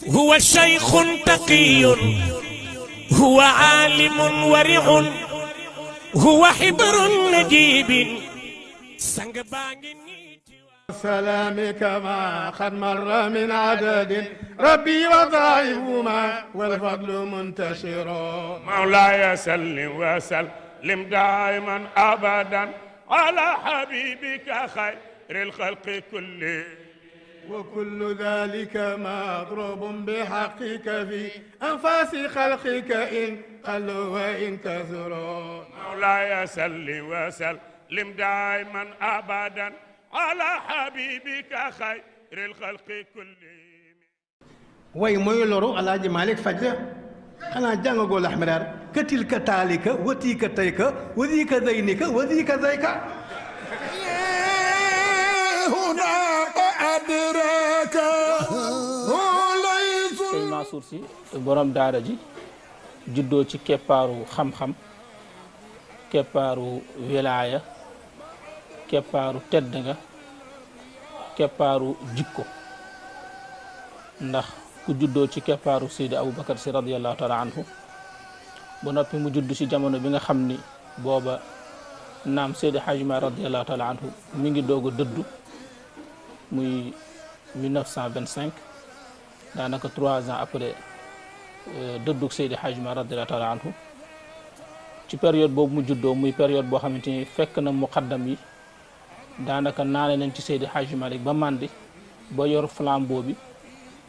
هو شيخ تقي هو عالم ورع هو حبر نجيب سلامك ما قد مر من عدد ربي وضعيفهما والفضل منتشر مولاي سل وسلم دائما ابدا على حبيبك خير الخلق كلهم وكل ذلك مضروب بحقك في أنفاس خلقك إن قلوا وإن كثروا مولاي سل وسلم دائما ابدا على حبيبك خير الخلق كلهم way mooy loru alaaji Malick faj la xanaa jàngagoo laxmiraar katilka taalika watiika tayka wadiika daynika wadiika dayka sëñ Mansour Sy borom daara ji juddoo ci keppaaru xam-xam keppaaru wilaaya keppaaru tedd nga keppaaru jikko ndax ku juddoo ci keppaaru Seydi Aboubacar Sy radiyallahu taala anhu ba noppi mu judd ci jamono bi nga xam ni booba naam Seydi Hadji Malick radiyallahu taala anhu mi ngi doog a dëddu muy 1925 daanaka 3 ans après dëddug Seydi Hadji Malick radiyallahu taala anhu ci période boobu mu juddoo muy période boo xamante ni fekk na muqaddam yi daanaka naane nañ ci Seydi Hadji Malick ba màndi ba yor flambeau bi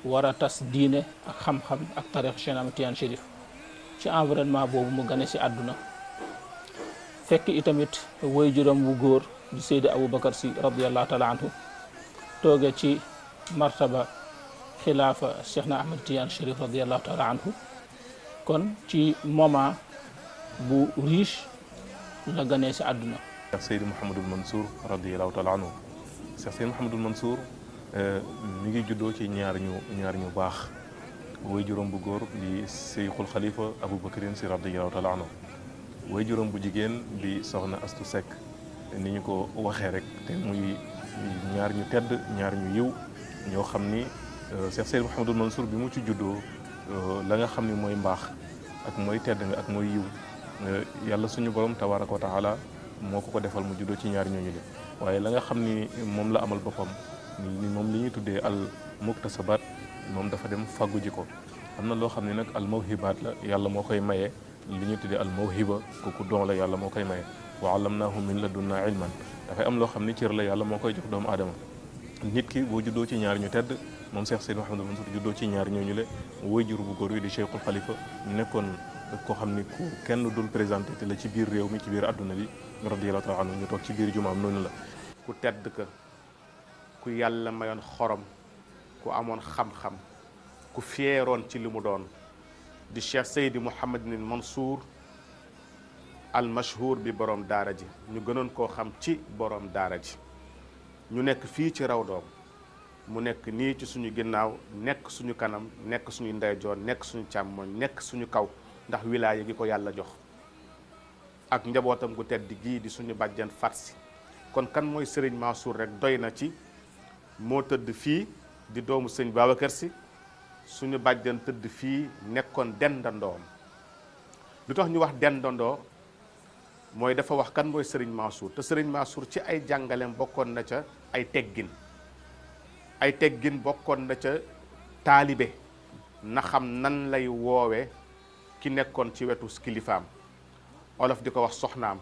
war a tas diine ak xam-xam ak tarix Cheikh Ahmed Tidiane Chérif ci environnement boobu mu gane si àdduna fekk itamit waajuram wu góor di Seydi Aboubacar Sy radiyallahu taala anhu tooge ci martaba xilaafa Cheikh na Ahmed Tidiane Chérif radiyallahu taala anhu kon ci moment bu riche la ganee si àdduna Cheikh Seydi Mouhamadul Mansour radiyallahu taala anhu Cheikh Seydi Mouhamadul Mansour mi ngi juddoo ci ñaar ñu baax waajuram bu góor di Seyxul Xalifa Aboubacrine Sy radiyallahu taala anhu waajuram bu jigéen di soxna Astu Seck ni ñu ko waxee rek te muy ñaar ñu tedd ñaar ñu yiw ñoo xam ni Cheikh Seydi Mouhamadul Mansour bi mu ci juddoo la nga xam ni mooy mbaax ak mooy tedd nga ak mooy yiw yàlla suñu borom tabaraka wa taala moo ko defal mu juddoo ci ñaar ñooñu le waaye la nga xam ni moom la amal boppam moom li ñuy tuddee al muktasabat moom dafa dem fàggu ji ko am na loo xam ne nag al mawhibaat la yàlla moo koy maye li ñuy tuddee al mawhiba kooku don la yàlla moo koy maye wa allamnaahu min ladunna ilman dafay am loo xam ni cër la yàlla moo koy jox doomu aadama nit ki boo juddoo ci ñaar ñu tedd moom Cheikh Seydi Mouhamadul Mansour juddoo ci ñaar ñooñu le waajur bu góor wi di Cheikhul Khalifa nekkoon koo xam ni ku kenn dul présenté te la ci biir réew mi ci biir adduna bi radiyallahu taala anhu ñu toog ci biir jumaam noonu la ku tedd ka ku yàlla mayoon xorom ku amoon xam-xam ku fiyeeroon ci li mu doon di Cheikh Seydi Mouhamadul Mansour al mashhur bi borom daara ji ñu gënoon koo xam ci borom daara ji ñu nekk fii ci raw doom mu nekk nii ci suñu ginnaaw nekk suñu kanam nekk suñu ndeyjoor nekk suñu càmmoñ nekk suñu kaw ndax wilaaya gi ko yàlla jox ak njabootam gu tedd gii di suñu bàjjan farsi kon kan mooy Serigne Mansour rek doy na ci moo tëdd fii di doomu sëñ Babacar Sy suñu bàjjan tëdd fii nekkoon dendandoom lu tax ñu wax dendandoo mooy dafa wax kan mooy Serigne Mansour te Serigne Mansour ci ay jàngaleem bokkoon na ca ay teggin bokkoon na ca taalibe na xam nan lay woowe ki nekkoon ci wetu kilifaam olof di ko wax soxnaam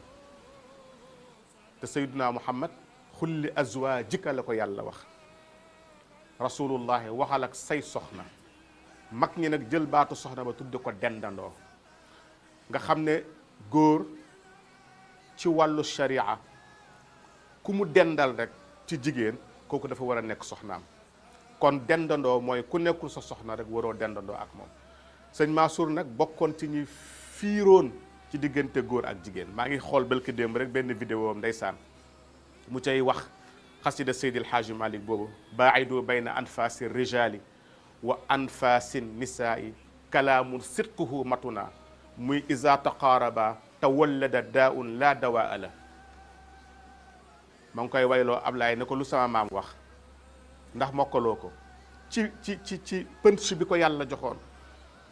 te Sayyiduna Muhammad xulli azwaajika la ko yàlla wax rasulullahi waxal ak say soxna mag ñi nag jël baatu soxna ba tudde ko dendandoo nga xam ne góor ci wàllu sharia ku mu dendal rek ci jigéen kooku dafa war a nekk soxnaam kon dendandoo mooy ku nekkul sa soxna rek waroo dendandoo ak moom sëñ Mansour nag bokkoon ci ñuy fiiroon ci diggante góor ak jigéen maa ngi xool belki démb rek benn vidéo am ndeysaan mu cay wax xasida Seydi El Hadji Malick boobu baaidu bayna anfaasi rijali wa anfaasi nisaai kalaamun sidquhu matuna muy iza taqaaraba tawallada daaun la dawaa la ma ngi koy wayloo Ablaay ne ko lu sama maam wax ndax mokkaloo ko ci pënc bi ko yàlla joxoon,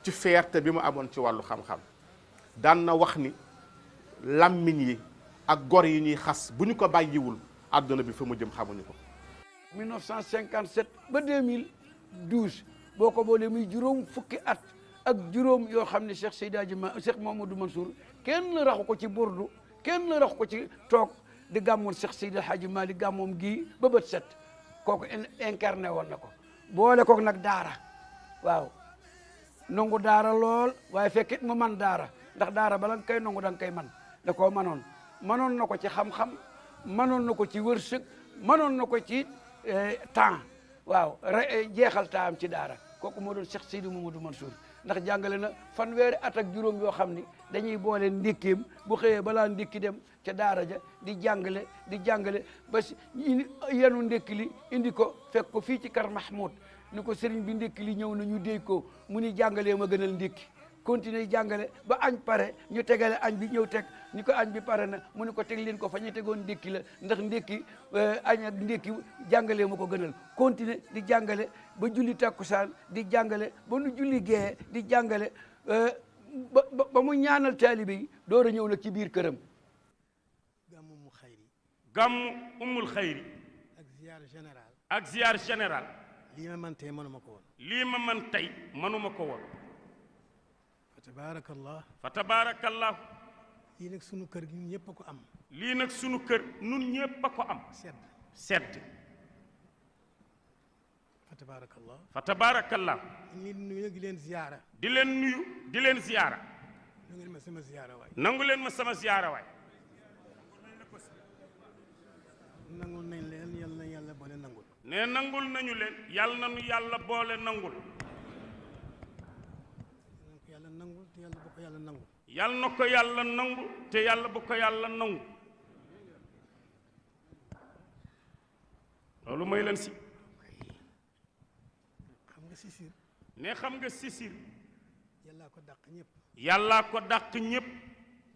ci fierté bi mu amoon ci wàllu xam-xam. daan na wax ni làmmiñ yi ak gor yi ñuy xas bu ñu ko bàyyiwul àdduna bi fa mu jëm xamuñu ko. 1957 ba 2012 boo ko boolee muy juróom fukki at ak juróom yoo xam ne Cheikh Seydi Hadji Cheikh Mouhamadou Mansour kenn raxu ko ci burdu, kenn raxu ko ci toog di gàmmoon Cheikh Seydi Hadji Malick gàmmoom gii ba bët set, kooku incarné woon na ko. boole kook nag daara, waaw nangu daara lool, waaye fekkit mu man daara, ndax daara bala nga koy nangu da nga koy man, da koo manoon na ko ci xam-xam, manoon na ko ci wërsëg, manoon na ko ci temps, waaw jeexal taam ci daara. kooku moo doon Cheikh Seydi Mouhamadou Mansour, ndax jàngale na fanweeri at ak juróom yoo xam ni dañuy boole ndékkeem bu xëyee balaa ndékki dem ca daara ja di jàngale ba yenu ndékki li indi ko fekk ko fii ci Kër Mahmoud ni ko sëriñ bi ndékki li ñëw na ñu déy ko mu ni jàngalee ma gënal ndékki. continuer jàngale ba añ pare ñu tegale añ bi ñëw teg ni ko añ bi pare na mu ni ko teg leen ko fa ñu tegoon ndékki la, ndax ndékki añ ak ndékki jàngalee ma ko gënal. continuer di jàngale ba julli takkusaan di jàngale ba nu julli gee di jàngale ba mu ñaanal taalibe yi door a ñëw nag ci biir këram. gàmmu mu xayri. gàmmu umul xayri. ak ziar général. ak ziar général. lii ma man tey mënuma ko woon. lii ma man tey mënuma ko woon. fa tabaarakallah. fa tabaarakallah. lii nag sunu kër gi ñun ñëpp a ko am. lii nag sunu kër nun ñëpp a ko am. sedd. fa tabaarakallah. fa tabaarakallah. ñu ngi nuyu di leen ziyaara. di leen nuyu di leen ziyaara. nangu leen ma sama ziyaara waay. nangu leen ma sama ziyaara waay. nangul nañ leen yal na yàlla boole nangul. ne nangul nañu leen yal na nu yàlla boole nangul. yàlla nangul te yàlla bu ko yàlla nangul. yal na ko yàlla nangu te yàlla bu ko yàlla nangu. loolu mooy leen si. xam nga sisir. ne xam nga sisir. yàllaa ko dàq ñëpp. yàllaa ko dàq ñëpp.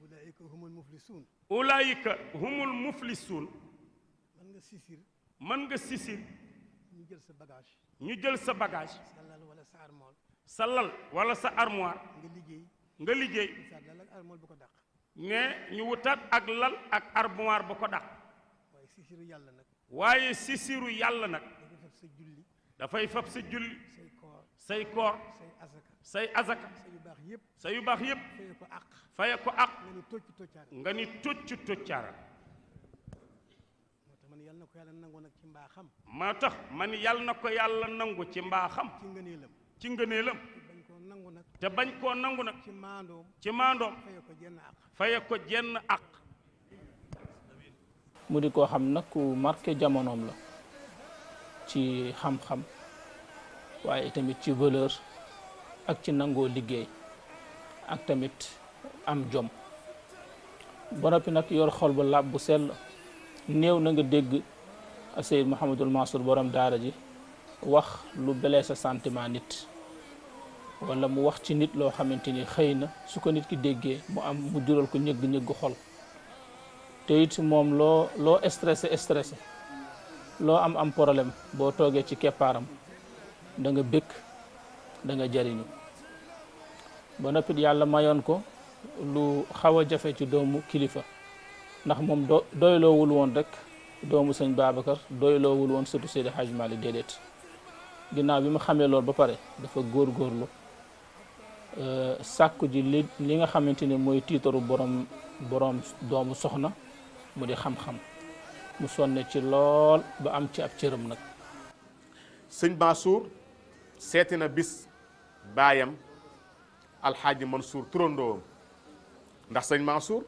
ulaayika humul muflisuun. ulaayika humul muflisuun. mën nga sisir. mën nga sisir. ñu jël sa bagage. ñu jël sa bagage. sa lal wala sa armoire. sa lal wala sa armoire. nga liggéey. nga liggéey. sa lal ak armoire bu ko dàq. ne ñu wutaat ak lal ak armoire bu ko dàq. waaye sisiru yàlla nag. waaye sisiru yàlla nag. dafay fab sa julli. dafay fab sa julli. say koor. say koor. say azaka. say azaka. say yu baax yëpp. say yu baax yëpp. faye ko àq. faye ko àq. nga ni tocc toccaara. nga ni tocc toccaara. moo tax man yàlla na ko yàlla nangu maa tax man yàlla na ko yàlla nangu ci mbaaxam. ci mbaaxam. ci ngëneelam. ci ngëneelam. bañ koo nangu nag. te bañ koo nangu nag. ci maandoom. ci maandoom. faye ko jenn àq. faye ko jenn àq. mu di koo xam nag ku marqué jamonoom la ci xam-xam waaye tamit ci valeur ak ci nangoo liggéey ak tamit am jom ba noppi nag yor xol bu làpp bu sell. néew na nga dégg Seyd Mouhamadul Mansour borom daara ji wax lu blessé sentiment nit wala mu wax ci nit loo xamante ni xëy na su ko nit ki déggee mu jural ko ñëgg-ñëgg xol. te it moom loo stressé loo am problème boo toogee ci keppaaram da nga bëgg da nga jariñu ba noppit yàlla mayoon ko lu xaw a jafe ci doomu kilifa ndax moom doyloowul woon rek doomu sëñ Babacar doyloowul woon surtout Seydi Hadji Malick déedéet ginnaaw bi mu xamee loolu ba pare dafa góorgóorlu sàkku ji li nga xamante ni mooy tiitaru borom doomu soxna mu di xam-xam mu sonne ci lool ba am ci ab cëram nag. sëñ Mansour seeti na bis baayam alxaaji Mansour turandoom ndax sëñ Mansour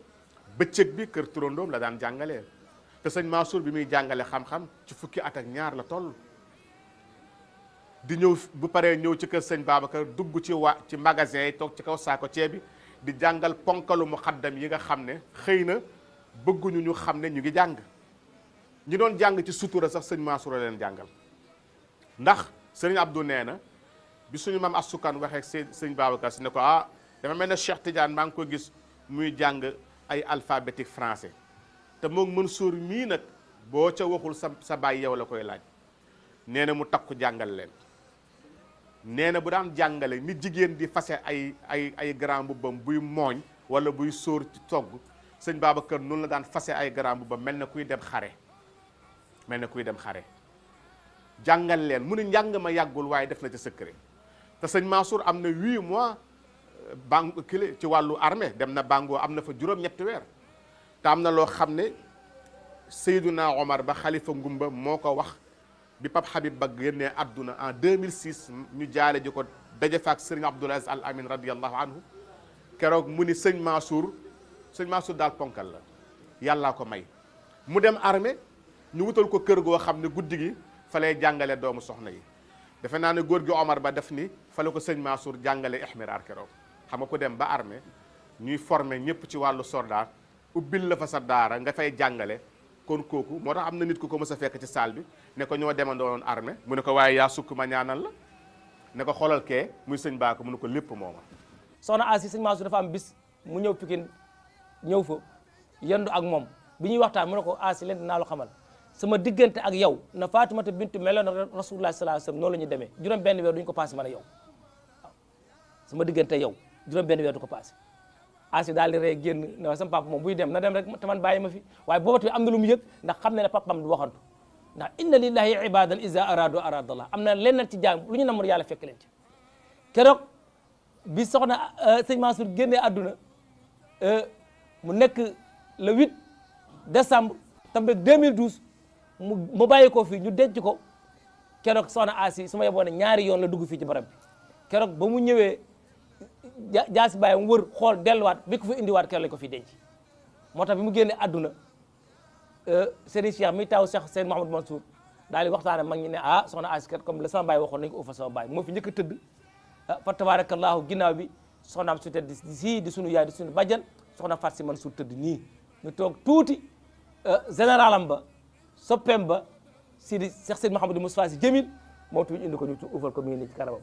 bëccëg bi kër turandoom la daan jàngalee te sëñ Mansour bi muy jàngale xam-xam ci fukki at ak ñaar la toll di ñëw bu paree ñëw ci kër sëñ Babacar dugg ci magasin yi toog ci kaw saako ceeb bi di jàngal ponkalu muqaddam yi nga xam ne xëy na bëgguñu ñu xam ne ñu ngi jàng ñi doon jàng ci sutura sax sëñ Mansour a leen jàngal ndax sëriñ Abdou nee na bi suñu maam asukan waxee sëñ Babacar si ne ko dama mel ne Cheikh Tidiane maa ngi ko gis muy jàng ay alphabétique français te moom Mansour mii nag boo ca waxul sa baay yow la koy laaj nee na mu takku jàngal leen nee na bu daan jàngale ni jigéen di fase ay grand mbubbam buy mooñ wala buy sóor ci togg sëñ Babacar noonu la daan fase ay grand mbubbam mel na kuy dem xare jàngal leen mu ne njàng ma yàggul waaye def na ca secret te sëñ Mansour am na 8 mois kile ci wàllu armée dem na Bango am na fa juróom-ñetti weer te am na loo xam ne Seyduna Omar ba xalifa ngumba moo ko wax bi Pape Habib Ba génnee àdduna en 2006 ñu jaale ji ko daje fa ak Serigne Abdoul Aziz Al Amin radiyallahu anhu keroog mu ni sëñ Mansour daal ponkal la yàllaa ko may mu dem armée ñu wutal ko kër goo xam ne guddi gi fa lay jàngale doomu soxna yi defe naa ne góor gi Omar ba def ni fa la ko sëñ Mansour jàngale ihmiraar keroog xam nga ko dem ba armée ñuy former ñëpp ci wàllu soldat ubbil la fa sa daara nga fay jàngale kon kooku moo tax am na nit ku ko mës a fekk ci salle bi ne ko ñoo demandoon armée mu ne ko waaye yaa sukk ma ñaanal la ne ko xoolal kee muy sëñ Baako mu ne ko lépp mooma soxna Asi sëñ Mansour dafa am bis mu ñëw Pikine ñëw fa yendu ak moom bi ñuy waxtaan mu ne ko Asi leen dinaa la xamal sama diggante ak yow na Faatumata bintu meloon ak Rasulullah sallallahu alayhi wasallam noonu la ñu demee juróom benn weer duñu ko passé man ak yow waaw sama diggante yow juróom benn weer du ko passé Asi daal di rey génn ne sama papa moom buy dem na dem rek te man bàyyi ma fi waaye booba tamit am na lu mu yëg ndax xam ne ne papam du waxantu ndax inna lillahi ibadan iza aradu aradallah am na lenn ci jaam lu ñu namul yàlla fekk leen ci keroog bi soxna sëñ Mansour génnee àdduna mu nekk le 8 décembre tambeeg 2012 mu bàyyi ko fii ñu denc ko keroog soxna Asi su ma yeboone ñaari yoon la dugg fii ci barab bi keroog ba mu ñëwee jaasi bàyyi mu wër xool delluwaat bi ko fi indiwaat keroog lañ ko fi denc moo tax bi mu génnee àdduna Serigne Cheikh mi taw Cheikh Seydou Mouhamadou Mansour daal di waxtaane mag ñi ne soxna Asi kat comme la sama bàyyi waxoon nañ ko ufa sama bàyyi moo fi njëkk a tëdd fa tabarakallahu ginnaaw bi soxnaam su tëdd sii di sunu yaay di sunu bàjjan soxna Fatou Sy Mansour tëdd nii ñu toog tuuti généralam ba soppeem ba Sidi Cheikh Seydou Mouhamadou Moustapha Sy Jamil moom tamit indi ko ñu ufal ko mi ngi nii ci kanamam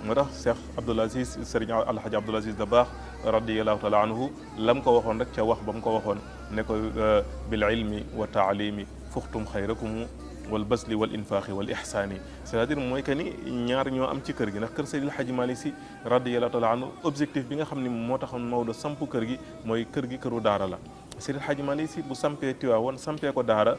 moo tax Cheikh Abdoul Aziz Serigne Alhaji Abdoul Aziz Dabakh radiyallahu taala anhu lam ko waxoon rek ca wax ba mu ko waxoon ne ko bil ilmi wa taalimi fuxtum xayrakum wal basli wal infaaxi wal ihsaani c'est-à-dire mooy que ni ñaar ñoo am ci kër gi ndax kër Seydil Hadji Malick Sy radiyallahu taala anhu objectif bi nga xam ne moo taxoon Maodo samp kër gi mooy kër gi këru daara la Seydil Hadji Malick Sy bu sampee Tiwaawoon sampee ko daara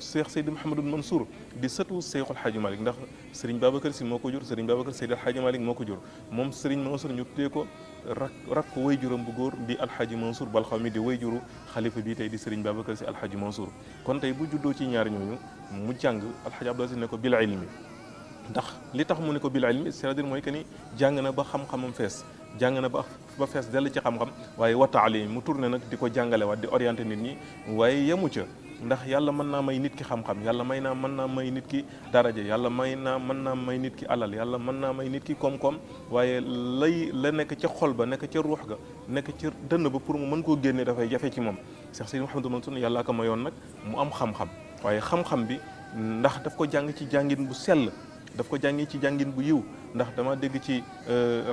Cheikh Seydi Mouhamadou Mansour di sëtu Cheikhul Hadji Malick ndax Serigne Babacar Sy moo ko jur Serigne Babacar Seydil Hadji Malick moo ko jur moom Serigne Mansour ñu tuddee ko rak ko way juram bu góor di Alhaji Mansour bal xaw mi di way juru xalifa bii tey di Serigne Babacar Sy Alhaji Mansour kon tey bu juddoo ci ñaar ñooñu mu jàng Alhaji Abdoul Aziz ne ko bil ilmi ndax li tax mu ne ko bil ilmi c'est-à-dire mooy que ni jàng na ba xam-xamam fees jàng na ba fees dell ci xam-xam waaye wa taalim mu tourné nag di ko jàngale waat di orienté nit ñi waaye yemu ca ndax yàlla mën naa may nit ki xam-xam yàlla mën naa may nit ki daraja yàlla mën naa may nit ki alal yàlla mën naa may nit ki koom-koom waaye la nekk ca xol ba nekk ca ruux ga nekk ca dënn ba pour mu mën koo génne dafay jafe ci moom Cheikh Seydi Mouhamadou Mansour yàllaa ko mayoon nag mu am xam-xam waaye xam-xam bi ndax daf ko jàng ci jàngin bu sell daf ko jàngi ci jàngin bu yiw ndax dama dégg ci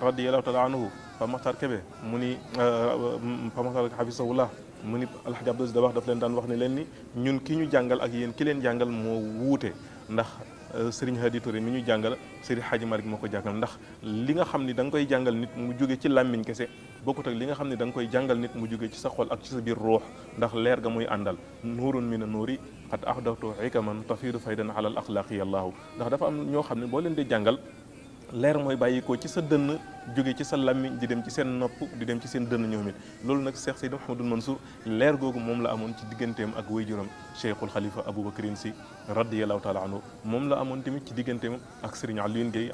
radiyallahu taala anhu Pa Makhtar Kébé mu ni Pa Makhtar hafisahullah mu ni Alhaji Abdoul Aziz Dabakh daf leen daan wax ne leen ni ñun ki ñu jàngal ak yéen ki leen jàngal moo wuute ndax Serigne Hadi Touré mi ñu jàngal Serigne Hadji Malick moo ko jàngal ndax li nga xam ni da nga koy jàngal nit mu jóge ci làmmiñ kese bokkut ak li nga xam ne da nga koy jàngal nit mu jóge ci sa xol ak ci sa biir ruux ndax leer ga muy àndal nuurun mina nuuri qad ahdawtu hikaman tafiidu faydan ala al axlaaqi yallaahu ndax dafa am ñoo xam ne boo leen di jàngal leer mooy bàyyikoo ci sa dënn jóge ci sa làmmiñ di dem ci seen nopp di dem ci seen dënn ñoom it loolu nag Cheikh Seydi Mouhamadou Mansour leer googu moom la amoon ci digganteem ak waajuram Cheikhul Khalifa Aboubacrine Sy radiyallahu taala anhu moom la amoon tamit ci digganteem ak Serigne Alioune Gueye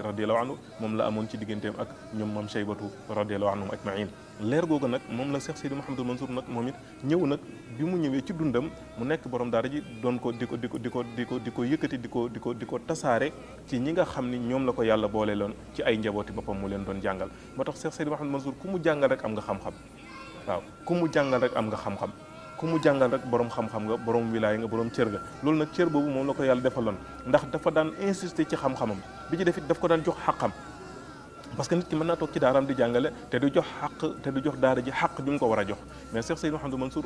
radiyallahu anhu moom la amoon ci digganteem ak ñoom Mame Cheybatu radiyallahu anhum ajmain leer googu nag moom la Cheikh Seydi Mouhamadou Mansour nag moom it ñëw nag bi mu ñëwee ci dundam mu nekk borom daara ji doon ko di ko yëkkati di ko tasaare ci ñi nga xam ni ñoom la ko yàlla boole loon ci ay njabooti boppam mu leen doon jàngal moo tax Cheikh Seydi Mouhamadou Mansour ku mu jàngal rek am nga xam-xam waaw ku mu jàngal rek am nga xam-xam ku mu jàngal rek borom xam-xam nga borom wilaay nga borom cër nga loolu nag cër boobu moom la ko yàlla defaloon ndax dafa daan insister ci xam-xamam bi ci def it daf ko daan jox xaqam parce que nit ki mën naa toog ci daaraam di jàngale te du jox xaq te du jox daara ji xaq bi mu ko war a jox mais Cheikh Seydi Mouhamadou Mansour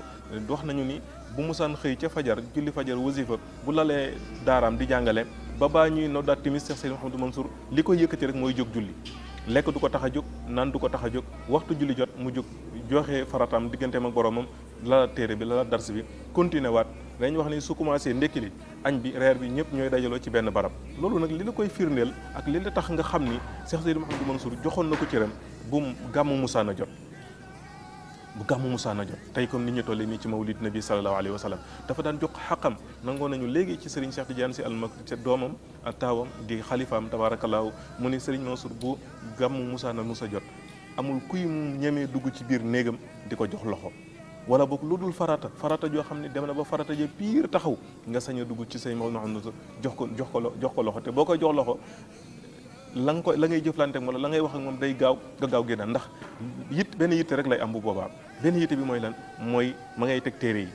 wax nañu ni bu musaan xëy ca fajar julli fajar wasifa bu lalee daaraam di jàngale ba baa ñuy noddaat timis Cheikh Seydi Mouhamadou Mansour li koy yëkkati rek mooy jóg julli lekk du ko tax a jóg naan du ko tax a jóg waxtu julli jot mu jóg joxe farataam digganteem ak boromam la téere bi la dars bi continué waat dañ wax ni su commencé ndekki li añ bi reer bi ñëpp ñooy dajaloo ci benn barab loolu nag li la koy firndeel ak li la tax nga xam ni Cheikh Seydi Mouhamadou Mansour joxoon na ko cëram bu gàmmu musaana jot bu gàmmu musaana jot tey comme ni ñu tollee nii ci mawlid nabi sallallahu alayhi wa sallam dafa daan jox xaqam nangoo nañu léegi ci Serigne Cheikh Tidiane Sy Al Maktoum doomam ak taawam di xalifaam tabaarakallaahu mu ni Serigne Mansour bu gàmmu musaana musa jot amul kuy ñemee dugg ci biir néegam di ko jox loxo wala boog lu dul farata joo xam ne dem na ba farata ja piir taxaw nga sañ a dugg ci say Maodo jox ko loxo te boo koy jox loxo la ngay jëflante ak moom la ngay wax ak moom day gaaw nga gaaw génn ndax benn yitte rek lay am bu boobaa benn yitte bi mooy lan mooy ma ngay teg téere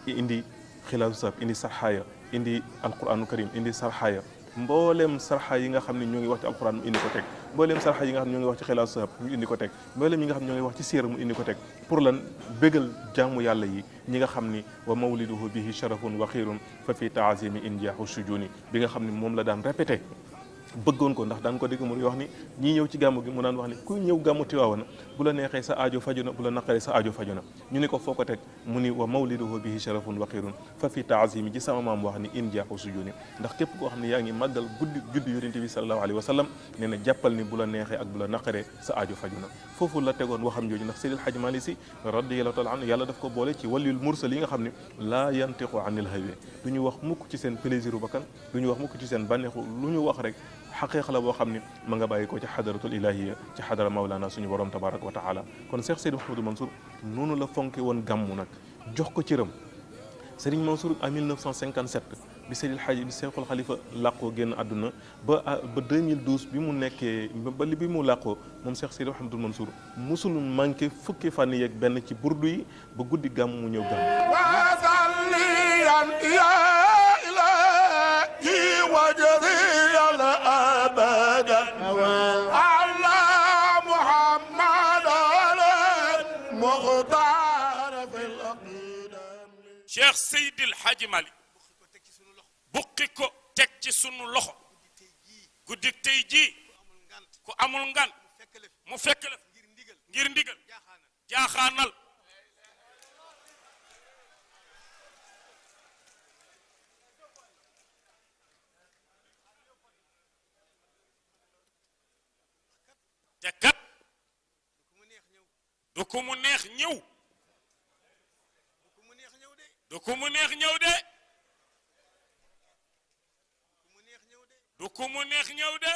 yi indi xilaasu sab indi sarxaaya indi alquranu karim indi sarxaaya mbooleem sarxa yi nga xam ne ñoo ngi wax ci alquran mu indi ko teg mbooleem sarxa yi nga xam ne ñoo ngi wax ci xilaasu sab mu indi ko teg mbooleem yi nga xam ne ñoo ngi wax ci siira mu indi ko teg pour lan bégal jaamu yàlla yi ñi nga xam ni wa mawliduhu bihi sharafun wa xiirun fa fi taazimi injaahu sujuni bi nga xam ne moom la daan répété bëggoon ko ndax daan ko dégg mu wax ni ñii ñëw ci gàmmu gi mu daan wax ni ku ñëw gàmmu Tiwaawan bu la neexee sa aajo faju na bu la naqaree sa aajo faju na ñu ni ko foo ko teg mu ni wa mawliduhu bihi sharafun wa xirun fa fi taazimi ci sama maam wax ni in jaaxu sujuni ndax képp koo xam ne yaa ngi màggal juddi yonent bi sallallahu alayhi wa sallam nee na jàppal ni bu la neexee ak bu la naqaree sa aajo faju na foofu la tegoon waxam jooju ndax Seydil Hadji Malick Sy radiyallahu taala anhu yàlla daf ko boole ci waliyul mursal yi nga xam ne laa yantiqu anil hawa du ñu wax mukk ci seen plaisir u bakkan du ñu wax mukk ci seen bànneexu lu ñu wax rek xaqiiqa la boo xam ne ma nga bàyyi ko ci xadaratul ilahiya ci xadara mawlana suñu borom tabaraka wa taala kon Cheikh Seydi Mouhamadou Mansour noonu la fonke woon gàmmu nag jox ko cëram Serigne Mansour en 1957 bi Seydil Hadji bi Cheikhul Khalifa làqoo génn àdduna ba 2012 bi mu nekkee ba li bi mu làqoo moom Cheikh Seydi Mouhamadou Mansour musul manqué fukki fan yeeg benn ci burdu yi ba guddi gàmmu mu ñëw gàmmu Cheikh Seydil Hadji Malick buqi ko teg ci sunu loxo guddik tey jii ku amul ngan mu fekk la ngir ndigal jaaxaanal te kat du ko mu neex ñëw du ko mu neex ñëw de du ko mu neex ñëw de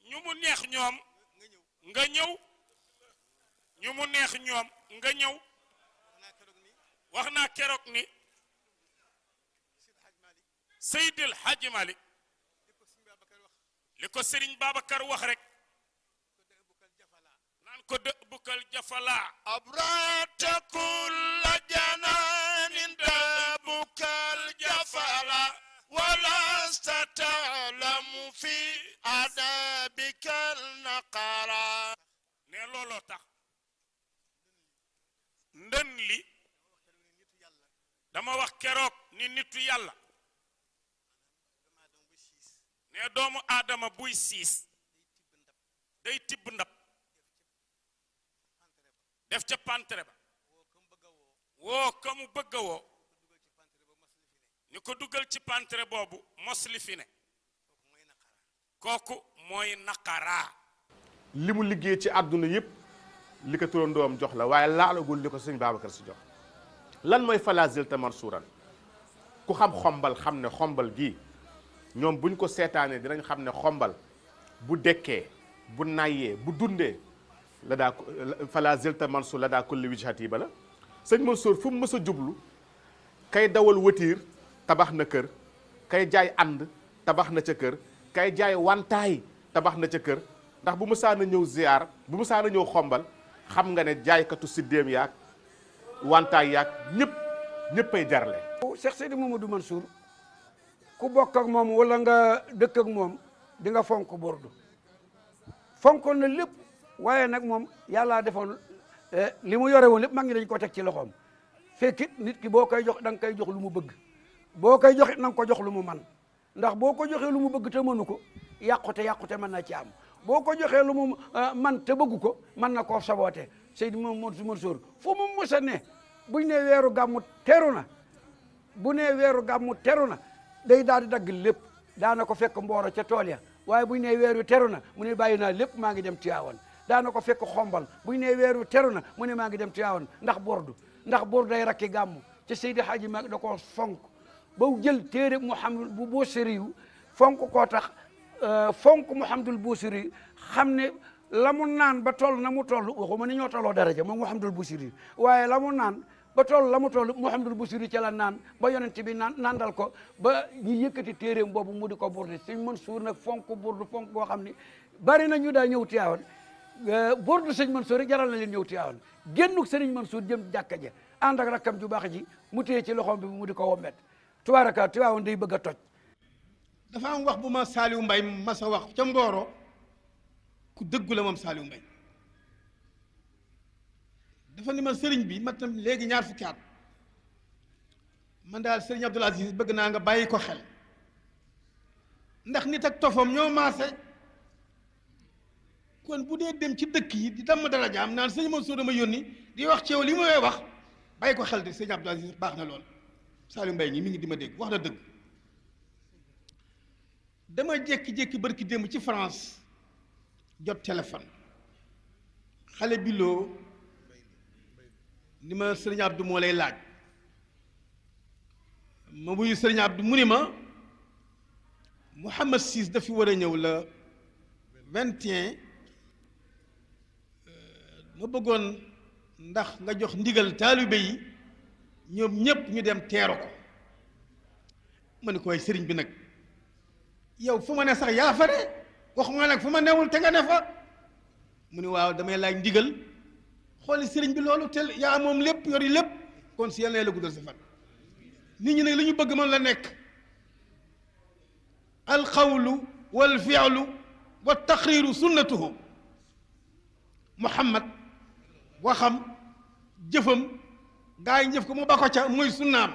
ñu mu neex ñoom nga ñëw ñu mu neex ñoom nga ñëw wax naa keroog ni Seydil Hadji Malick li ko Serigne Babacar wax rek naan ko dë bukal jafala abrata kulla jananin dë bukal jafala walasta taalamu fi adabikal naqara ne looloo tax ndën li dama wax keroog ni nitu yàlla ne doomu aadama buy siis day tibb ndab def ca pantere ba woo ka mu bëgg a woo ñu ko dugal ci pantere boobu mos li fi ne kooku mooy naqaraa li mu liggéey ci àdduna yëpp li ko turandoom jox la waaye laalagul li ko sëñ Babacar Si jox lan mooy falazil te mansuuran ku xam xombal xam ne xombal gii ñoom buñ ko seetaanee dinañ xam ne xombal bu dekkee bu nayyee bu dundee la daa falazil te mansuur la daa kulli wijhati ba la sëñ Mansour fu mu mës a jublu kay dawal watiir tabax na kër kay jaay ànd tabax na ca kër kay jaay wantaay tabax na ca kër ndax bu mësaan a ñëw ziar bu mësaan a ñëw xombal xam nga ne jaaykatu siddéem yaag wantaay yaag ñëppay jarle. Cheikh Seydi Mouhamadou Mansour ku bokk ak moom wala nga dëkk ak moom di nga fonk bordu fonkoon na lépp waaye nag moom yàllaa defoon li mu yore woon lépp mag ñi dañ ko teg ci loxoom fekkit nit ki boo koy jox da nga koy jox lu mu bëgg boo koy joxit na nga ko jox lu mu man ndax boo ko joxee lu mu bëgg te mënu ko yàqute mën na ci am boo ko joxee lu mu man te bëggu ko mën na koo saboote Seydi Mansour fu mu mës a ne buñ ne weeru gàmmu teru na bu ne weeru gàmmu teru na day daal di dagg lépp daana ko fekk Mboro ca tool ya waaye buñ ne weeru teru na mu ne bàyyi naa lépp maa ngi dem Tiwaawan daana ko fekk xombal buñ ne weeru teru na mu ne maa ngi dem Tiwaawan ndax bordu day rakki gàmmu ci Seydi Hadji Malick da koo fonk ba jël téere Mouhamadul bu Bousiri yu fonk koo tax fonk Mouhamadul Bousiri xam ne la mu naan ba toll na mu toll waxuma ni ñoo tolloo daraja moom Mouhamadul Bousiri waaye la mu naan ba toll la mu toll Mouhamadul Bousiri ca la naan ba yonent bi nandal ko ba ñu yëkkati téeréem boobu mu di ko burdi Sëñ Mansour nag fonk burdu fonk boo xam ne bari na ñu daa ñëw Tiwaawan burdu Sëñ Mansour rek jaral na leen ñëw Tiwaawan génnuk Sëriñ Mansour jëm jàkka ja ànd ak rakkam ju baax ji mu téye ci loxoom bi mu di ko wommet tubaaraka Tiwaawan day bëgg a toj. dafa am wax bu ma Saliou Mbaye masa wax ca Mboro ku dëggu la moom Saliou Mbaye dafa ni ma sëriñ bi mat na léegi ñaar fukki at man daal sëriñ Abdoul Aziz bëgg naa nga bàyyi ko xel ndax nit ak tofam ñoo maase kon bu dee dem ci dëkk yi di damm dara jaam naan sëñ Mansour dama yónni di wax ci yow li may wax bàyyi ko xel de sëriñ Abdoul Aziz baax na lool Saliou Mbaye ñi mi ngi di ma dégg wax na dëgg dama jékki-jékki barki démb ci France jot téléphone xale bi loo ni ma sëriñ Abdou moo lay laaj ma wuyu sëriñ Abdou mu ni ma Mouhamad Sis dafi war a ñëw la 21 ma bëggoon ndax nga jox ndigal taalibe yi ñoom ñépp ñu dem teeru ko ma ni koy sëriñ bi nag yow fu ma ne sax yaa fa de waxuma nag fu ma newul te nga ne fa mu ni waaw damay laaj ndigal xooli sëriñ bi loolu tel yaa moom lépp yori lépp kon si yàlla na la guddal sa fan nit ñi nag li ñu bëgg mën la nekk alqawlu wal fi'lu wa taqriru sunnatuhu Muhammad waxam jëfam gaa yi jëf ko mu ba ko ca muy sunnaam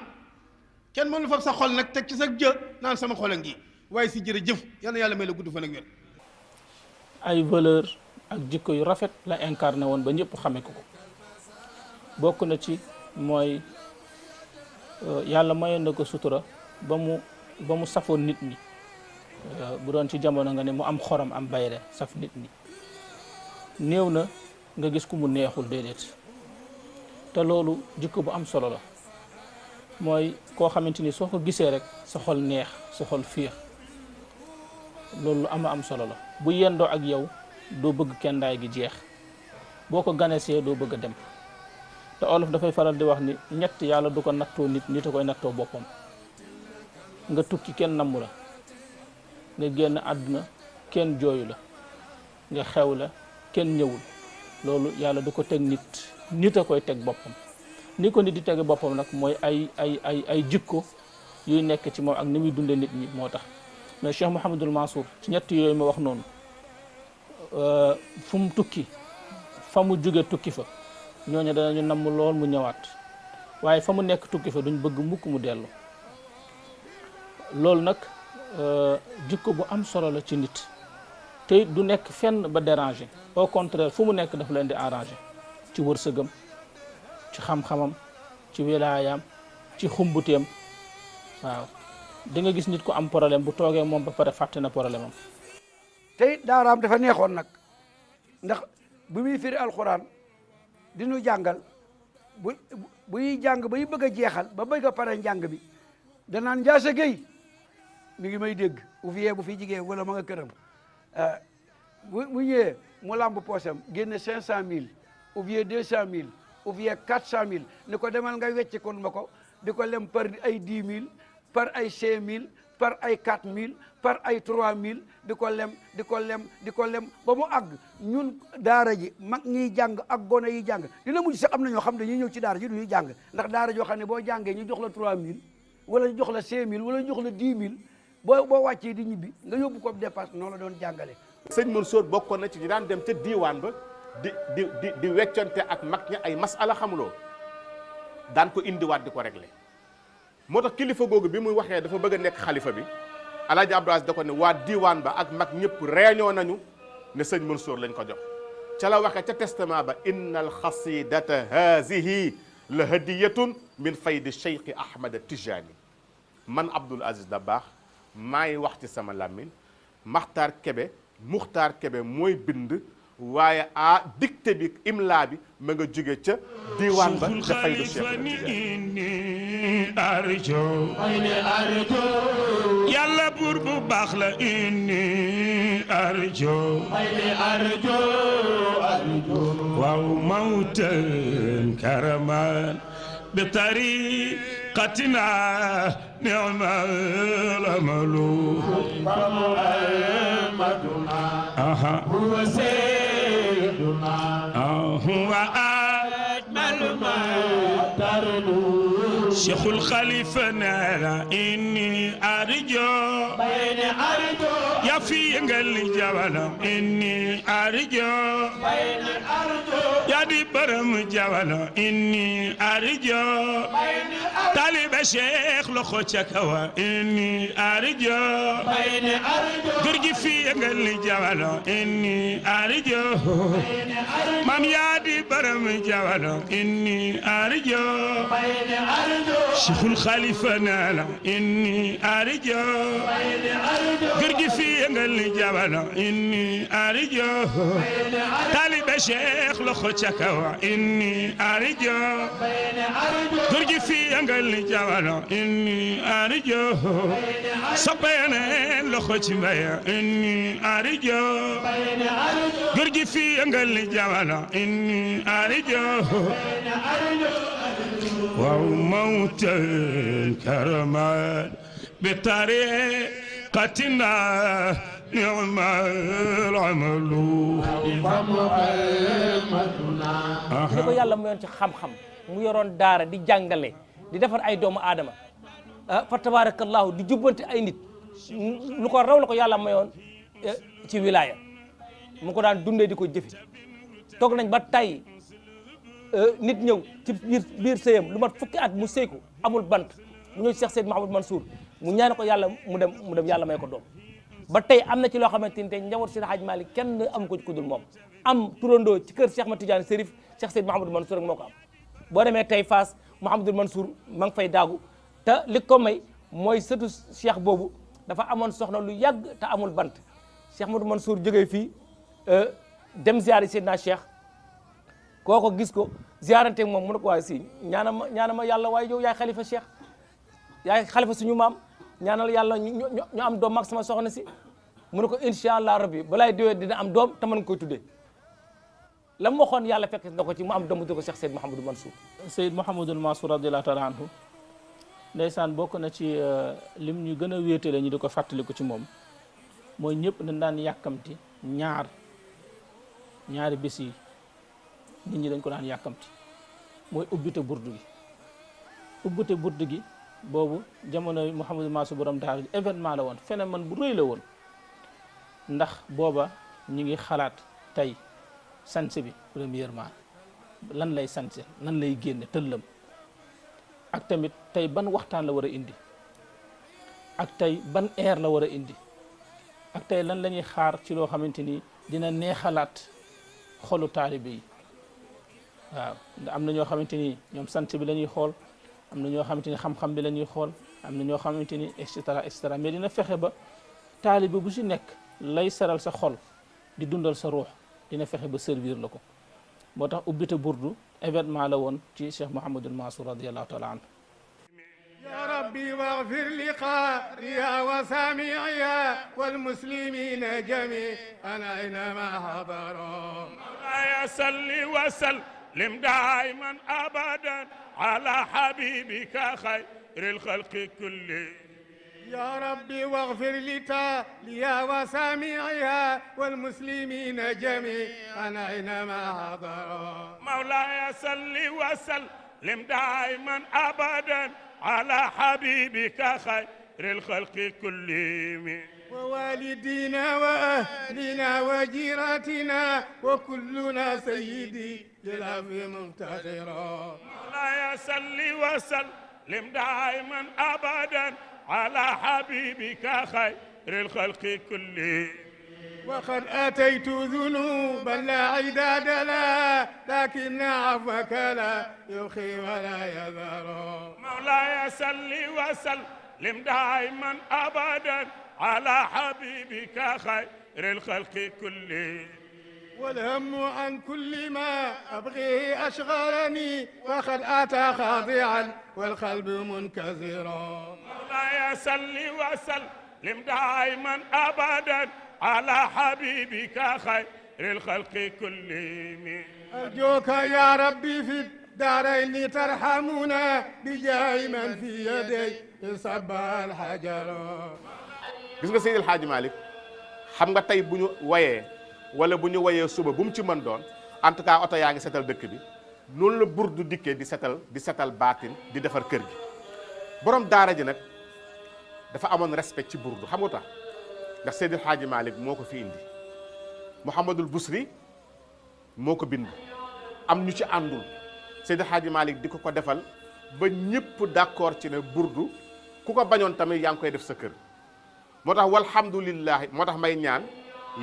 kenn mënu fab sa xol nag teg ci sa jë naan sama xol a ngi waaye si jërëjëf yal na yàlla may la gudd fan ak wér. ay valeur ak jikko yu rafet la incarné woon ba ñëpp xame ko bokk na ci mooy yàlla mayoon na ko sutura ba mu safoon nit ñi bu doon ci jamono nga ne mu am xorom am bayre saf nit ñi néew na nga gis ku mu neexul déedéet te loolu jikko bu am solo la mooy koo xamante ni soo ko gisee rek sa xol neex sa xol fiix loolu lu am solo la bu yendoo ak yow doo bëgg kendaay gi jeex boo ko ganesee doo bëgg a dem te olof dafay faral di wax ni ñett yàlla du ko nattoo nit a koy nattoo boppam nga tukki kenn nammu la nga génn àdduna kenn jooyu la nga xew la kenn ñëwul loolu yàlla du ko teg nit a koy teg boppam ni ko nit di tege boppam nag mooy ay jikko yuy nekk ci moom ak ni muy dunde nit ñi moo tax mais Cheikh Mouhamadul Mansour ci ñett yooyu ma wax noonu fu mu tukki fa mu jóge tukki fa ñooñu danañu namm lool mu ñëwaat waaye fa mu nekk tukki fa duñ bëgg mukk mu dellu loolu nag jikko bu am solo la ci nit te du nekk fenn ba déranger au contraire fu mu nekk daf leen di arranger ci wërsëgam ci xam-xamam ci wilaayaam ci xumbuteem waaw di nga gis nit ku am problème bu toogee moom ba pare fàtte na problème am tey daaraam dafa neexoon nag ndax bu muy firi alxuraan di nu jàngal buy jàng bay bëgg a jeexal ba bëgg a pare njàng bi danaan Njaase Géy mi ngi may dégg ouvrier bu fi jigéen wala ma nga këram bu ñëwee mu lamb poosam génne 500000 ouvrier 200000 ouvrier 400000 ni ko demal nga wecce kon ma ko di ko lem par ay 10000 par ay 5000 par ay 4000 par ay 3000 di ko lem ba mu àgg ñun daara ji mag ñiy jàng ak gone yi jàng dina mujj sax am na ñoo xam dañuy ñëw ci daara ji du ñuy jàng ndax daara joo xam ne boo jàngee ñu jox la 3000 wala ñu jox la 5000 wala ñu jox la 10000 boo wàccee di ñibbi nga yóbbu ko dépasse noonu la doon jàngale. sëñ Mansour bokkoon na ci ñu daan dem ca diiwaan ba di weccante ak mag ña ay masala xamuloo daan ko indiwaat di ko réglé moo tax kilifa googu bi muy waxee dafa bëgg a nekk xalifa bi Alaaji Abdou Aziz da ko ne waa diwaan ba ak mag ñëpp réunion nañu ne sëñ Mansour lañ ko jox ca la waxee ca testament ba inna al xasidata hazihi la hadiyatun min faydi cheikh Ahmad Tijani. man Abdoul Aziz Dabakh maay wax ci sama làmmiñ Maxtaar Kebe Muxtaar Kebe mooy bind waaye dicté bi imla bi ma nga jóge ca diwaan ba ca faydu inni arjo yàlla buur bu baax la inni arjo waaw mawtan karaman bi tariqatina ni'mal amalu هو سيدنا هو أجمل ما ترنو شيخ الخليفة نالا إني أرجو يا في انقل جوالا إني أرجو يا دي برم جوالا إني أرجو طالب شيخ لخو شكوا إني أرجو درجي في انقل جوالا إني أرجو مام يا دي برم جوالا إني أرجو شيخ الخليفة نالا إني أرجو قرقي في انقل جبلا إني أرجو طالب شيخ لخو شكوا إني أرجو قرقي في انقل جبلا إني أرجو صبينا لخو شبايا إني أرجو قرقي في انقل جبلا إني أرجو وموتا كرمان بطريقتنا نعم العمل li ko yàlla mayoon ci xam-xam mu yoroon daara di jàngale di defar ay doomu aadama fa tabarakallahu di jubbante ay nit lu ko raw la ko yàlla mayoon ci wilaya mu ko daan dundee di ko jëfe toog nañ ba tay nit ñëw ci biir sëyam lu mat fukki at mu sëy ko amul bant mu ñëw ci Cheikh Seyd Mahamadou Mansour mu ñaan ko yàlla mu dem yàlla may ko doom ba tey am na ci loo xamante ni tey njaboot Seydi Hadji Malick kenn am ko ci kudul moom am turandoo ci kër Cheikh Ahmad Tidiane Serif Cheikh Seyd Mahamadou Mansour rek moo ko am boo demee tey Fass Mouhamadou Mansour ma ngi fay daagu te li ko may mooy sëtu Cheikh boobu dafa amoon soxna lu yàgg te amul bant Cheikh Mahamadou Mansour jógee fii dem ziyaari Seydina Cheikh kooko gis ko ziarante moom mu ne ko waaye si ñaana ma yàlla waaye yow yaay xalifa Cheikh yaay xalifa suñu maam ñaanal yàlla ñu am doom mag sama soxna si mu ne ko incha allah rabbi balaay déwee dina am doom te mën nga koy tuddee la mu waxoon yàlla fekk na ko ci mu am doom bu ko Cheikh Seyd Mouhamadou Mansour. Seyd Mouhamadou Mansour radiyallahu taala anhu ndeysaan bokk na ci lim ñu gën a wéetale ñu di ko fàttaliku ci moom mooy ñëpp dañ daan yàkkamti ñaari bés yi nit ñi dañ ko daan yàkkamti mooy ubbite burdu gi boobu jamono Mouhamadou Mansour borom daara ji événement la woon phénomène bu rëy la woon ndax booba ñu ngi xalaat tey sanse bi premièrement lan lay sanse nan lay génne tëllam ak tamit tey ban waxtaan la war a indi ak tey ban air la war a indi ak tey lan la ñuy xaar ci loo xamante ni dina neexalaat xolu taalibe yi waaw am na ñoo xamante ni ñoom sanse bi la ñuy xool am na ñoo xamante ni xam-xam bi la ñuy xool am na ñoo xamante ni et cetera mais dina fexe ba taalibe bu si nekk lay saral sa xol di dundal sa ruux dina fexe ba servir la ko moo tax ubbite burdu événement la woon ci Cheikh Mouhamadul Mansour radiyallahu taala anhu يا ربي واغفر لقارئها وسامعها والمسلمين جميعا أينما حضروا مولاي صل وسلم دائما أبدا على حبيبك خير الخلق كلهم يا ربي واغفر لتاليا وسامعها والمسلمين جميعا أينما حضروا مولاي صل وسلم دائما أبدا على حبيبك خير الخلق كلهم ووالدينا وأهلنا وجيراتنا وكلنا سيدي للعفو مقتدرا مولاي صل وسلم دائما أبدا على حبيبك خير الخلق كلهم وقد أتيت ذنوبا لا عداد لها لكن عفوك لا يخي ولا يذر مولاي صل وسلم دائما أبدا على حبيبك خير الخلق كلهم والهم عن كل ما أبغيه أشغلني وقد أتى خاضعا والقلب منكسرا مولاي صل وسلم دائما أبدا على حبيبك خير الخلق كلهم أرجوك يا ربي في الدارين ترحمنا بجاه من في يدي صب الحجر. gis nga Seydil Hadji Malick xam nga tey bu ñu wayee wala bu ñu wayee suba bu mu ci mën doon en tout cas oto yaa ngi setal dëkk bi noonu la burdu dikkee di setal baatin di defar kër gi. borom daara ji nag dafa amoon respect ci burdu xam nga tax ndax Seydil Hadji Malick moo ko fi indi Mouhamadul Busri moo ko bind am ñu ci àndul Seydil Hadji Malick di ko defal ba ñëpp d'accord ci ne burdu ku ko bañoon tamit yaa ngi koy def sa kër. moo tax walhamdulillahi moo tax may ñaan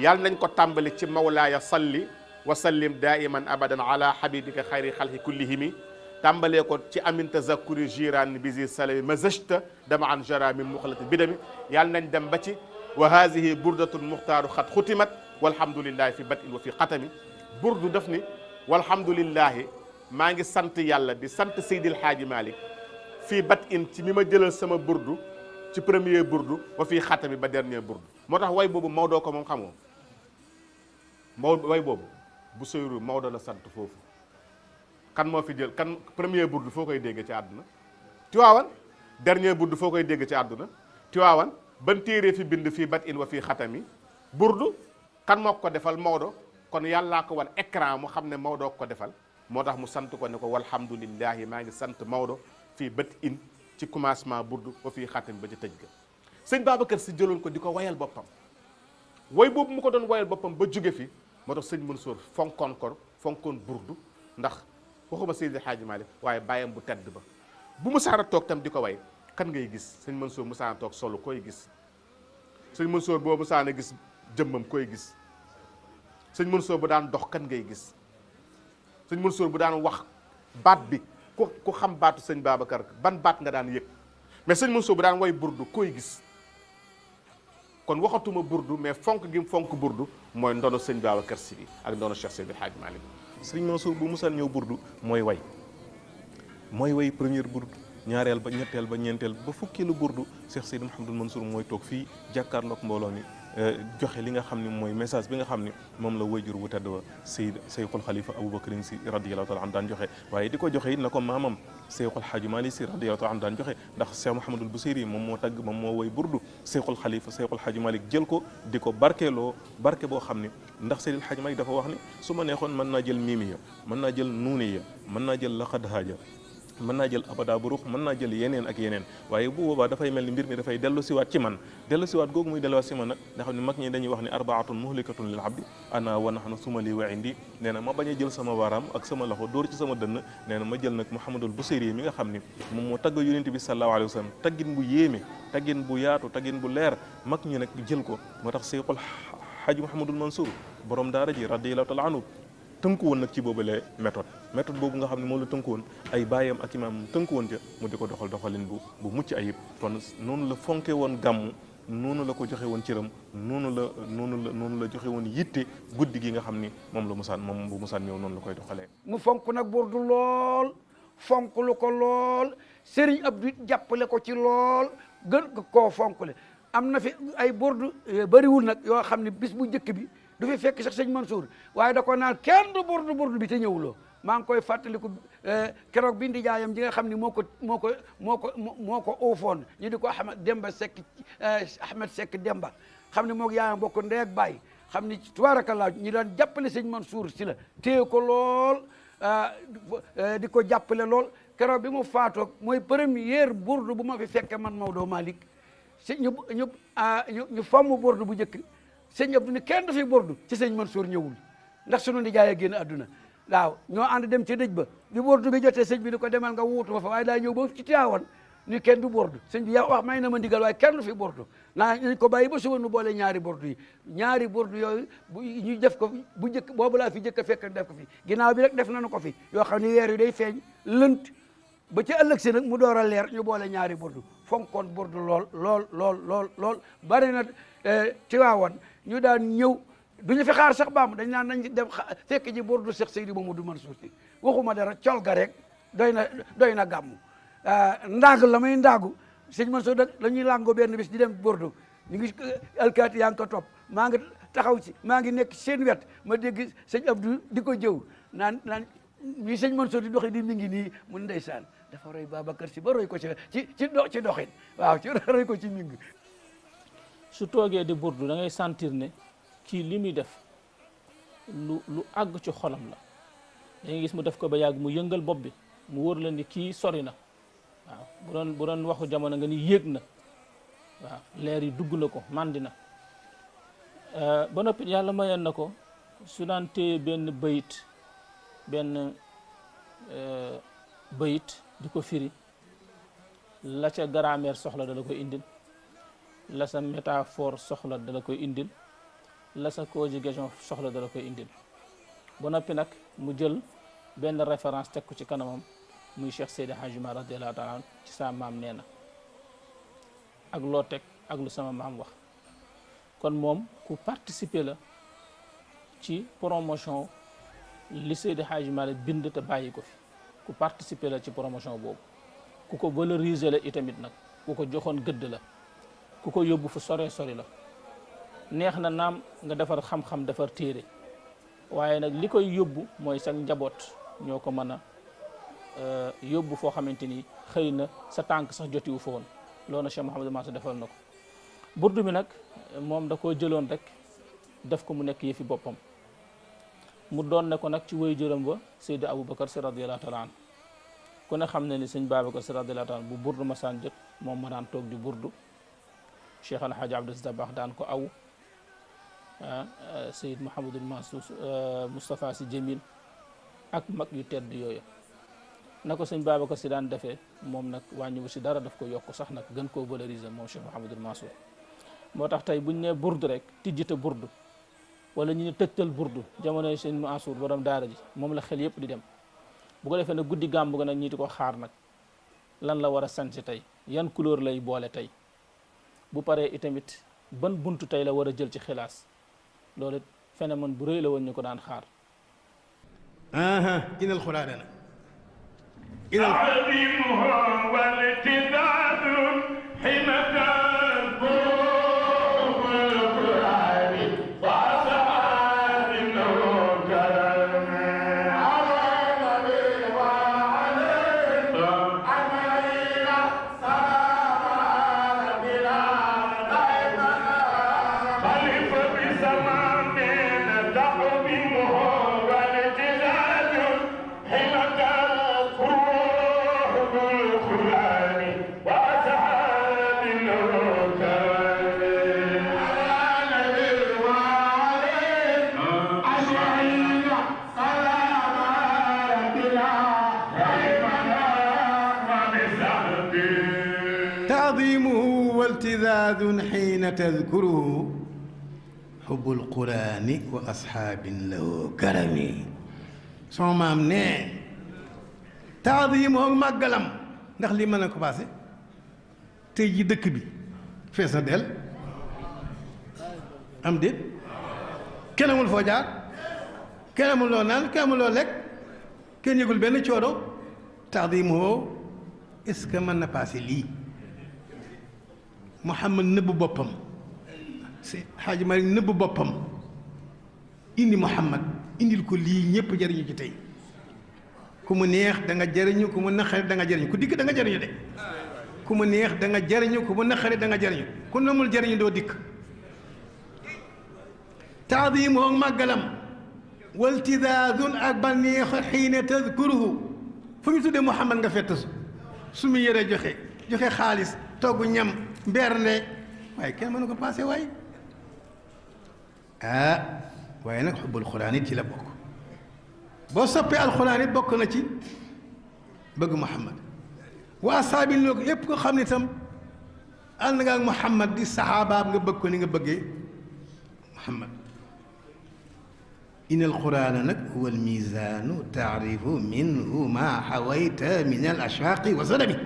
yàlla nañ ko tàmbali ci mawlaaya salli wa sallim daiman abadan ala habibika xayri xalqi kullihimi tàmbalee ko ci amin tazakkuri jiran bisi salami mazajta dama an jara min muxalati bidami yàlla nañ dem ba ci wa haadihi burdatun muxtaaru xat xutimat walhamdulillahi fi batin wa fi xatami burdu daf ni walhamdulillahi maa ngi sant yàlla di sant Seydil Hadji Malick fii bat in ci mi ma jëlal sama burdu ci premier burdu ba fii xatami ba dernier burdu moo tax way boobu Maodo ko moom xamoo way boobu bu seyru Maodo la sant foofu kan moo fi jël kan premier burdu foo koy dégg ci àdduna Tiwaawan dernier burdu foo koy dégg ci àdduna Tiwaawan ban téere fi bind fii bat in wa fii xatami burdu kan moo ko defal Maodo kon yàllaa ko wan écran mu xam ne Maodo ko defal moo tax mu sant ko ne ko walhamdulillahi maa ngi sant Maodo fii bat in ci commencement burdu ba fii xatam ba ci tëj ga sëñ Babacar Si jëloon ko di ko wayal boppam way boobu mu ko doon wayal boppam ba jóge fi moo tax sëñ Mansour fonkoon burdu ndax waxuma Seydi Hadji Malick waaye bàyyam bu tedd ba bu musaana toog tam di ko way kan ngay gis sëñ Mansour musaana toog solo koy gis sëñ Mansour boo musaana gis jëmmam koy gis sëñ Mansour bu daan dox kan ngay gis sëñ Mansour bu daan wax baat bi ku xam baatu sëñ Babacar ban baat nga daan yëg mais sëñ Mansour bu daan way burdu koy gis kon waxatuma burdu mais fonk gi fonk burdu mooy ndono sëñ Babacar Si bi ak ndono Cheikh Seydi Hadji Malick. sëñ Mansour bu musal ñëw burdu mooy way première burdu ñaareel ba ñetteel ba ñeenteel ba fukkeelu burdu Cheikh Seydi Mouhamadul Mansour mooy toog fii jàkkaarloog mbooloo mi joxe li nga xam ne mooy message bi nga xam ne moom la wayjur wu tedd wa Seyxul Xalifa Aboubacar Si radiyallahu taala an daan joxe waaye di ko joxe it na ko maamam Seyxul Xaaji Maalik Si radiyallahu taala an daan joxe ndax Cheikh Mouhamadul Busiri moom moo tagg moom moo way burdu Seyxul Xalifa Seyxul Xaaji Maalik jël ko di ko barkeeloo barke boo xam ne ndax Seydil Xaaji Maalik dafa wax ne su ma neexoon mën naa jël miimi ya mën naa jël nuuni ya mën naa jël laqad haaja mën naa jël abada bu ruux mën naa jël yeneen ak yeneen waaye bu boobaa dafay mel ni mbir mi dafay dellu siwaat ci man dellu siwaat googu muy delluwaat si man nag nga xam ne mag ñi dañuy wax ni arbaatun muhlikatun lil abdi ana wa nahnu sumali wa indi nee na ma bañ a jël sama waaraam ak sama loxo dóor ci sama dënn nee na ma jël nag Mouhamadul Busiri mi nga xam ni moom moo tagg yonent bi sallallahu alayhi wa sallam taggin bu yéeme taggin bu yaatu taggin bu leer mag ñi nag jël ko moo tax Seyxul Xaaji Mouhamadul Mansour borom daara ji radiyallahu taala anhu tënku woon nag ci boobule méthode boobu nga xam ne moom la tënku woon ay baayam ak imaam tënku woon ca mu di ko doxalin bu mucc ayib kon noonu la fonke woon gàmmu noonu la ko joxe woon cëram noonu la joxe woon yitte guddi gi nga xam ni moom bu musaan ñëw noonu la koy doxalee. mu fonk nag burdu lool fonk lu ko lool Serigne Abdou jàppale ko ci lool gën koo fonkle am na fi ay burdu bëriwul nag yoo xam ne bis bu njëkk bi du fi fekk sax sëñ Mansour waaye da ko naan kenn du burdu bi te ñëwuloo maa ngi koy fàttaliku keroog bi ndi jaayam ji nga xam ne moo ko uufoon ñu di ko Ahmed Seck Demba xam ne moo yaayam bokk ndey ak baay xam ne tabaarakallaa ñi daan jàppale sëñ Mansour si la téye ko lool di ko jàppale lool keroog bi mu faatoog mooy première burdu bu ma fi fekke man Maodo Malick si ñu fomm burdu bu njëkk sëñ Abdou ni kenn dafay bordu ci sëñ Mansour ñëwul ndax sunu nijaay a génn àdduna waaw ñoo ànd dem ci dëj ba bi bordu bi jotee sëñ bi ni ko demal nga wuutu ma fa waaye daa ñëw ba ci Tiwaawan ni kenn du bordu sëñ bi yaa wax may na ma ndigal waaye kenn du fi bordu nañ ko bàyyi ba suba nu boole ñaari bordu yi ñaari bordu yooyu ñu def ko bu njëkk boobu laa fi njëkk a fekk def ko fi ginnaaw bi rek def nañu ko fi yoo xam ne weer yi day feeñ lënt ba ci ëllëg si nag mu door a leer ñu boole ñaari bordu fonkoon bordu lool bari na Tiwaawan ñu daan ñëw duñu fi xaar sax baam dañ naan nañ dem fekk ji bordu Cheikh Seydi Mamadou Mansour Sy waxuma dara col ga rek doy na gàmmu ndaag la may ndaagu sëñ Mansour da la ñuy làngoo benn bis di dem bordu ñu ngi alkaati yaa ngi ko topp maa ngi taxaw ci maa ngi nekk seen wet ma dégg sëñ Abdou di ko jëw naan ñi sëñ Mansour di doxee di mi ngi nii mun ndeysaan dafa roy Babacar Si ba roy ko ci doxin waaw ci roy ko ci mi ngi su toogee di burdu da ngay sentir ne kii li muy def lu àgg ci xolam la da ngay gis mu def ko ba yàgg mu yëngal bopp bi mu wóor la ni kii sori na waaw bu doon waxu jamono nga ni yéeg na waaw leer yi dugg na ko màndi na ba noppi yàlla mayoon na ko su daan téye benn bayit di ko firi la ca grammaire soxla da la koy indil la sa métaphore soxla da la koy indil la sa conjugation soxla da la koy indil ba noppi nag mu jël benn référence teg ko ci kanamam muy Cheikh Seydi Hadji Malick radiyallahu taala ci sa maam nee na ak loo teg ak lu sama maam wax kon moom ku participer la ci promotion li Seydi Hadji Malick bind te bàyyi ko fi ku participer la ci promotion boobu ku ko valoriser la itamit nag ku ko joxoon gëdd la ku ko yóbbu fu sore sori la neex na naam nga defar xam-xam defar téere waaye nag li koy yóbbu mooy sa njaboot ñoo ko mën a yóbbu foo xamante ni xëy na sa tànk sax jotiwu fa woon loolu na Cheikh Mouhamadou Mansour defal na ko burdu bi nag moom da koo jëloon rek def ko mu nekk yëfi boppam mu doon ne ko nag ci way jërëm ba Seydi Aboubacar Sy radiyallahu taala an ku ne xam ne ni sëñ Babacar Sy radiyallahu taala bu burdu masaan jot moom ma daan toog di burdu Cheikh Al Hadj Abdou Dabakh daan ko aw Seyd Mouhamadul Mansour Moustapha Sy Jamil ak mag yu tedd yooyu na ko sëñ Babacar Sy daan defee moom nag wàññiwu si dara daf ko yokk sax nag gën koo valoriser moom Cheikh Mouhamadul Mansour moo tax tey buñ nee burdu rek tijjite burdu wala ñu ne tëjtal burdu jamonoy sëñ Mansour borom daara ji moom la xel yëpp di dem bu ko defee nag guddi gàmmu ga nag ñi di ko xaar nag lan la war a sañse tey yan couleur lay boole tey bu paree itamit ban buntu tey la war a jël ci xilaas loolu phénomène bu rëy la woon ñu ko daan xaar inal xuraanana حين تذكره حب القرآن وأصحاب له كرمي سوما مني تعظيمه مغلم ndax li mën a ko passé tey ji dëkk bi fees na del am déet kenn amul foo jaar kenn amul loo naan kenn amul loo lekk kenn yëgul benn coono تعظيمه est-ce que mën na passé lii Muhammad nëbb boppam si Xaaji Malik nëbb boppam indi Muhammad indil ko lii ñëpp jëriñu ci tey ku mu neex da nga jëriñu ku mu naqari da nga jëriñu ku dikk da nga jëriñu de ku mu neex da nga jëriñu ku mu naqari da nga jëriñu ku namul jëriñu doo dikk taadimu ak màggalam waltidaadun ak bànneex xiina tadkuruhu fu ñu tuddee Muhammad nga fett su mu yëre joxe xaalis togg ñam mberne waaye kenn mënu ko passé waay waaye nag xubbul xuraan it ci la bokk boo soppee alxuraan it bokk na ci bëgg Muhammad waa saabi loo lépp ko xam ne itam ànd nga ak Muhammad di saxaabaam nga bëgg ko ni nga bëggee Muhammad in alqurana nag huwa almizanu taarifu minhu ma xawayta min al ashaqi wa sadami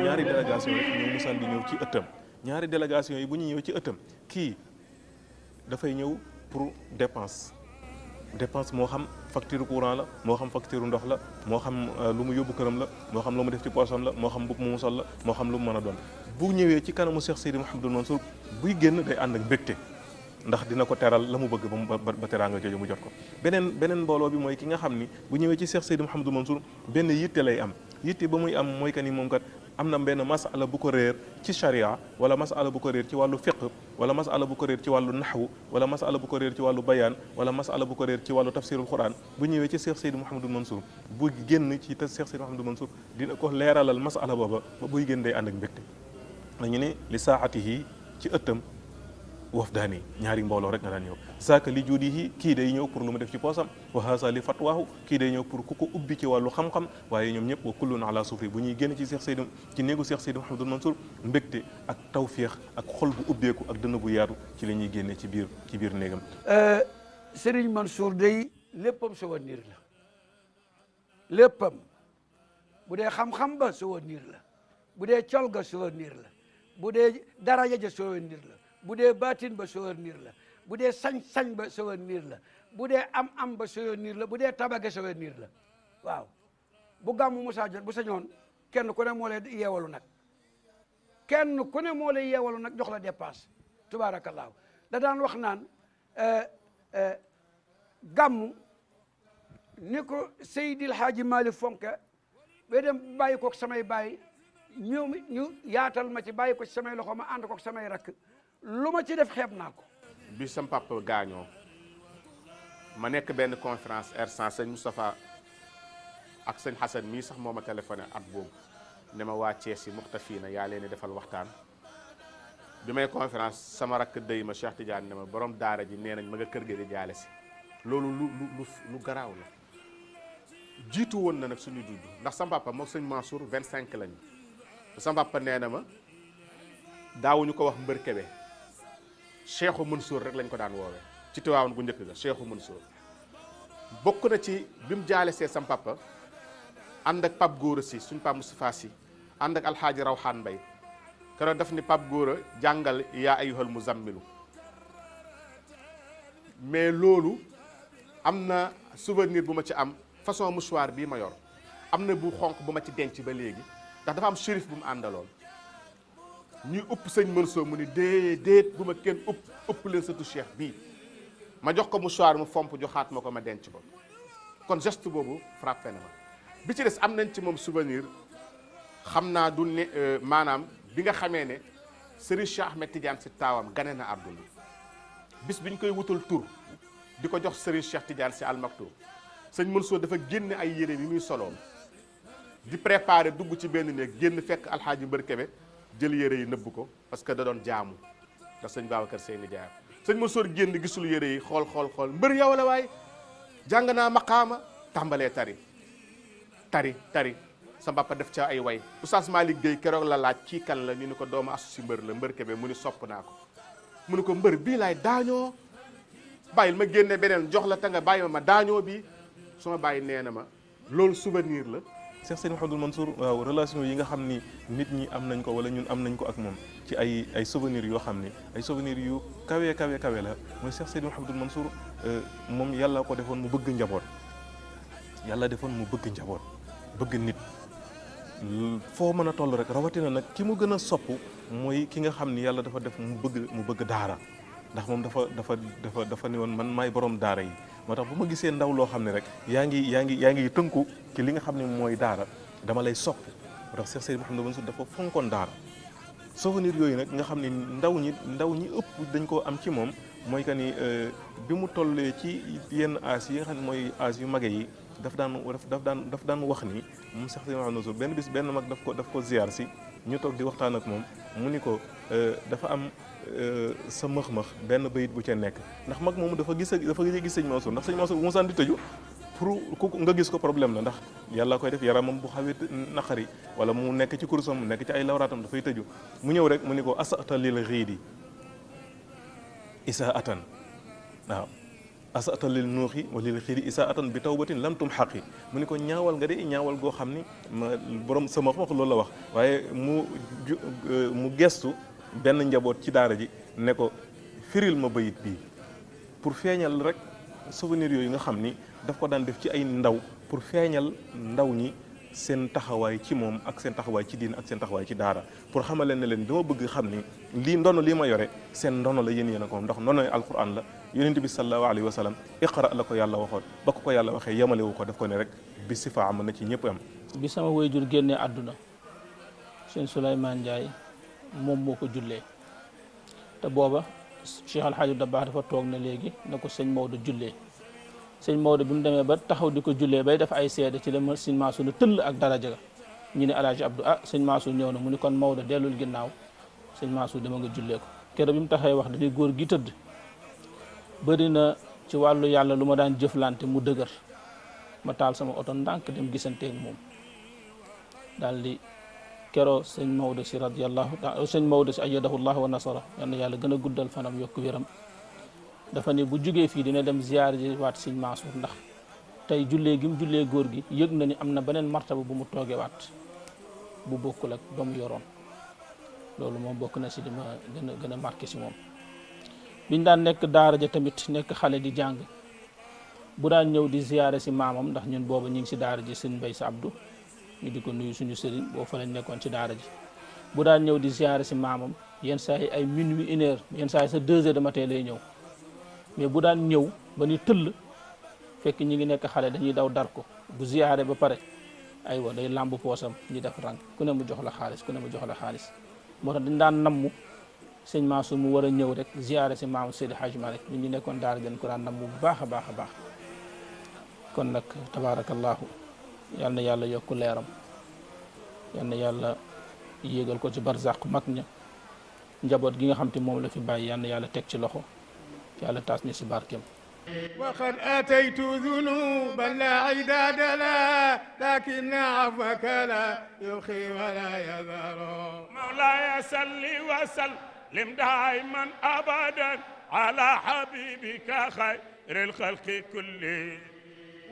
ñaari délégation yi ñoo musal di ñëw ci ëttam ñaari délégation yi bu ñu ñëw ci ëttam kii dafay ñëw pour dépense moo xam facture courant la moo xam facture ndox la moo xam lu mu yóbbu këram la moo xam lu mu def ci poosam la moo xam mbubb mu sol la moo xam lu mu mën a doon bu ñëwee ci kanamu Cheikh Seydi Mouhamadou Mansour buy génn day ànd ak mbégte ndax dina ko teral la mu bëgg ba teraanga jooju mu jot ko beneen mbooloo bi mooy ki nga xam ni bu ñëwee ci Cheikh Seydi Mouhamadou Mansour benn yitte lay am yitte ba muy am mooy que ni moom kat am na benn masala bu ko réer ci charia wala masala bu ko réer ci wàllu fiqh wala masala bu ko réer ci wàllu naxwu wala masala bu ko réer ci wàllu bayaan wala masala bu ko réer ci wàllu tafsirul quran bu ñëwee ci Cheikh Seydi Mouhamadou Mansour bu génn ci Cheikh Seydi Mouhamadou Mansour dina ko leeralal masala booba ba buy génn day ànd ak mbégte dañu ne li saaxatihi ci ëttam wafdaani ñaari mbooloo rek nga daan ñëw saaka li juudihi kii day ñëw pour lu mu def ci poosam wa haasa li fatwaahu kii day ñëw pour ku ko ubbi ci wàllu xam-xam waaye ñoom ñëpp wa kullun ala sufri bu ñuy génn ci Cheikh Seydi ci néegu Cheikh Seydi Mouhamadou Mansour mbégte ak tawféex ak xol bu ubbeeku ak dënn bu yaatu ci la ñuy génne ci biir néegam Serigne Mansour day léppam souvenir la léppam bu dee xam-xam ba souvenir la bu dee col ga souvenir la bu dee daraja ja souvenir la bu dee baatin ba souvenir la bu dee sañ-sañ ba souvenir la bu dee am ba souvenir la bu dee tabage souvenir la waaw bu gàmmu Musaa jot bu sañoon kenn ku ne moo lay yeewalu nag kenn ku ne moo lay yeewalu nag jox la dépasse tubaarakallaahu da daan wax naan gàmmu ni ko Seydil Haaji Maalik fonke ba dem bàyyi kook samay bàyyi ñu yaatal ma ci bàyyi ko ci samay loxo ma ànd kook samay rakk lu ma ci def xeeb naa ko. bi sam papa gaañoo ma nekk benn conférence R100 sëñ Moustapha ak sëñ Hassan mii sax moo ma téléphoné at boobu ne ma waa Thiès yi muxtafiina yaa leen di defal waxtaan bi may conférence sama rakk dëy ma Cheikh Tidiane ne ma borom daara ji nee nañ ma nga kër ga di jaale si loolu lu garaaw la jiitu woon na nag suñu judd ndax sama papa moom sëñ Mansour 25 lañu sama papa nee na ma daawuñu ko wax mbër kebe Cheikhu Mansour rek lañ ko daan woowee ci Tiwaawan gu njëkk ga Cheikhu Mansour bokk na ci bi mu jaale see sam papa ànd ak Pape Gora si suñ Pape Moustapha si ànd ak Alxaaji Rawxaan Mbay keroog daf ni Pape Gora jàngal yaa ayyuhal muzammilu mais loolu am na souvenir bu ma ci am façon mouchoir bii ma yor am na bu xonq bu ma ci denc ba léegi ndax dafa am shérif bu mu àndaloon ñuy upp sëñ Mansour mu ni déedéet bu ma kenn upp leen sëtu cheikh bii ma jox ko mouchoir mu fomp joxaat ma ko ma denc ko kon geste boobu frappé na ma bi ci des am nañ ci moom souvenir xam naa du ne maanaam bi nga xamee ne Serigne Cheikh Ahmed Tidiane si taawam gane na àdduna bis bi ñu koy wutal tur di ko jox Serigne Cheikh Tidiane si almaktoum sëñ Mansour dafa génne ay yére yi muy soloon di préparer dugg ci benn néeg génn fekk alxaaji Mbër Kebe jël yére yi nëbb ko parce que da doon jaamu ndax sëñ Babacar Seyni Jaar sëñ Mansour génn gisul yére yi xool mbër yow la waay jàng naa maqaama tàmbalee tari sa mbappa def ca ay way Oustaz Malick Gueye keroog la laaj kii kan la ñu ni ko doomu asu si mbër la Mbër Kebe mu ni sopp naa ko mu ni ko mbër bii laay daañoo bàyyil ma génne beneen jox la te nga bàyyi ma daañoo bi su ma bàyyi nee na ma loolu souvenir la. Cheikh Seydi Mouhamadou Mansour waaw relation yi nga xam ni nit ñi am nañ ko wala ñun am nañ ko ak moom ci ay souvenirs yoo xam ni ay souvenirs yu kawe la mooy Cheikh Seydi Mouhamadou Mansour moom yàlla ko defoon mu bëgg njaboot bëgg nit foo mën a toll rek rawatina nag ki mu gën a sopp mooy ki nga xam ni yàlla dafa def mu bëgg daara ndax moom dafa ne woon man maay borom daara yi moo tax bu ma gisee ndaw loo xam ne rek yaa ngi tënku ci li nga xam ne mooy daara dama lay sopp moo tax Cheikh Seydi Mouhamadou Mansour dafa fonkoon daara souvenir yooyu nag nga xam ne ndaw ñi ëpp dañ koo am ci moom mooy que ni bi mu tollee ci yenn âge yi nga xam ne mooy âge yu mage yi daf daan wax ni moom sax Sëñ Maodo benn bis benn mag daf ko ziar si ñu toog di waxtaan ak moom mu ni ko dafa am sa mëx-mëx benn bayit bu ca nekk ndax mag moomu dafa gis Sëñ Mansour ndax Sëñ Mansour bu mu saan di tëju pour ku nga gis ko problème la ndax yàlla koy def yaramam bu xawee naqari wala mu nekk ci kursam mu nekk ci ay lawraatam dafay tëju mu ñëw rek mu ni ko asata lil xiidi isaa atan waaw asata lil nuuxi wa lil xiidi isaa atan bi tawbatin lam tum xaqi mu ni ko ñaawal nga de ñaawal goo xam ni borom sama wax loolu la wax waaye mu gestu benn njaboot ci daara ji ne ko firil ma bayit bii pour feeñal rek souvenir yooyu nga xam ni daf ko daan def ci ay ndaw pour feeñal ndaw ñi seen taxawaay ci moom ak seen taxawaay ci diin ak seen taxawaay ci daara pour xamal leen ne leen dama bëgg xam ni lii ndono lii ma yore seen ndono la yéen a ko ndax ndono alquran la yonent bi sallallahu alayhi wa sallam iqra la ko yàlla waxoon ba ko yàlla waxee yemalewu ko def ko ne rek bi si fa am na ci ñëpp am. bi sama waajur génnee àdduna sëñ Souleymane Ndiaye moom moo ko jullee te booba Cheikh Al Hadj Dabakh dafa toog ne léegi na ko sëñ Maodo jullee sëñ Maodo bi mu demee ba taxaw di ko jullee bay def ay seede ci la ma sëñ Mansour ne tëll ak daraja ga ñu ne Alaaji Abdou sëñ Mansour ñëw na mu ni kon Maodo dellul ginnaaw sëñ Mansour dama nga jullee ko keroog bi mu taxee wax dañuy góor gi tëdd bëri na ci wàllu yàlla lu ma daan jëflante mu dëgër ma taal sama oto ndànk dem gisanteeg moom daal di keroo sëñ Maodo si radiyallahu taala sëñ Maodo si ayyadahu llah wa nasara yal na yàlla gën a guddal fanam yokk wéram dafa ne bu jugee fii dina dem ziyaar ji waat sëñ Mansour ndax tey jullee gi mu jullee góor gi yëg na ni am na beneen martaba bu mu toogee waat bu bokkul ak ba mu yoroon loolu moom bokk na si li ma gën a marqué si moom biñ daan nekk daara ja tamit nekk xale di jàng bu daan ñëw di ziyaare si maamam ndax ñun booba ñu ngi si daara ji sëñ Mbay sa Abdou ñu di ko nuyu suñu sëriñ boo fa lañ nekkoon ci daara ji bu daan ñëw di ziyaare si maamam yenn saa yi ay minuit 1 heure yenn saa yi sa 2 heures de matin lay ñëw mais bu daan ñëw ba ni tëll fekk ñi ngi nekk xale dañuy daw dar ko bu ziyaare ba pare aywa day làmb poosam ñu def rang ku ne mu jox la xaalis ku ne mu jox la xaalis moo tax dañ daan namm sëñ Mansour mu war a ñëw rek ziyaare si maam Seydi Hadji Malick ñun ñu nekkoon daara dañ ko daan namm bu baax a baax a baax kon nag tabaarakallaahu yal na yàlla yokk leeram yal na yàlla yéegal ko ci barzaq mag ña njaboot gi nga xam te moom la fi bàyyi yal na yàlla teg ci loxo yàlla taas ñu si barkeem وقد أتيت ذنوبا لا عداد لها لكن عفوك لا يبخي ولا يذر مولاي صل وسلم دائما أبدا على حبيبك خير الخلق كلهم